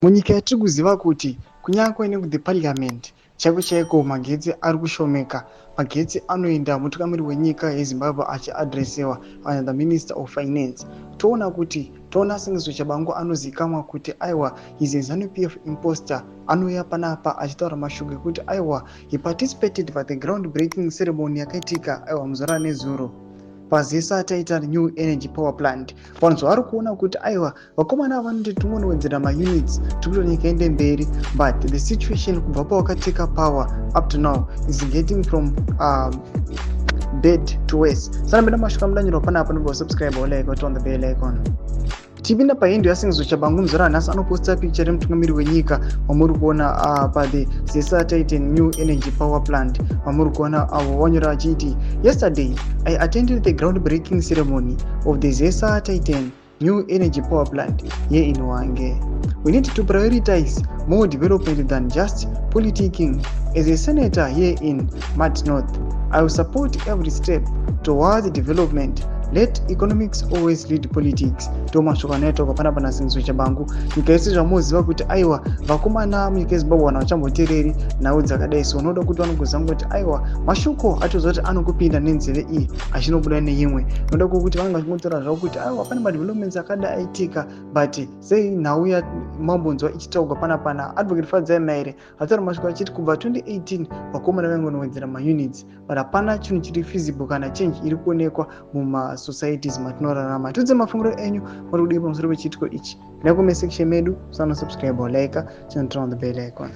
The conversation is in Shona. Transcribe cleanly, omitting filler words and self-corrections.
Munyika yatiri kuziva kuti kunyange nekuthe parliament chaiko chaiko, magetsi ari kushomeka. Magetsi anoenda, mutungamiri wenyika yeZimbabwe achiadresewa the Minister of Finance. Toona kuti toona Sengezo Tshabangu anozivikanwa kuti aiwa, is a ZANU PF imposter. Anouya panapa achitaura mashoko ekuti aiwa, he participated by the ground breaking ceremony yakaitika aiwa muzuva nezuro paZESA Titan New Energy Power Plant. Vanhu zvavari kuona kuti aiwa, vakomana vanoti tingonowedzera maunits, tiri kuti nyika ende mberi, but the situation kubva pawakateka power up to now is getting from bad to worse. Sanapinda mashoko amudanyorwa panapa, nobva subscribe, like, on the bell icon. Tipinda pahandle yaSengezo Tshabangu muzuva ranhasi, anoposta picture remutungamiri wenyika wamuri kuona pathe ZESA Titan New Energy Power Plant vamuri kuona avo. Vanyora vachiti, "Yesterday I attended the ground breaking ceremony of the ZESA Titan New Energy Power Plant here in Hwange. We need to prioritize more development than just politicking. As a senator here in Mat North, I will support every step towards development. Let economics always lead politics." Ndo mashoko anoitwa panapa naSengezo Tshabangu. Nyika yese zvamuziva kuti aiwa, vakomana munyika yeZimbabwe vanhu vachamboteereri nhau dzakadai, so unoda kuti vanogozanga kuti aiwa, mashoko atoziva kuti anokupinda nenzeve iyi achinobuda neimwe. Noda kwokuti vanenge vachingotaura zvavo kuti aiwa, pane madevelopments akadai aitika, but sei nhau yamambonzwa ichitaurwa panapa naAdvocate Fadzai Maire ataura mashoko achiti kubva 2018 vakomana vaingonowedzera maunits, but hapana chinhu chiri feasible kana change iri kuonekwa mumasocieties matinorarama. Tiudze mafungiro enyu, muri kudii pamusoro pechiitiko ichi? Pinda comment section medu, usana subscribe, like, turn on the bell icon.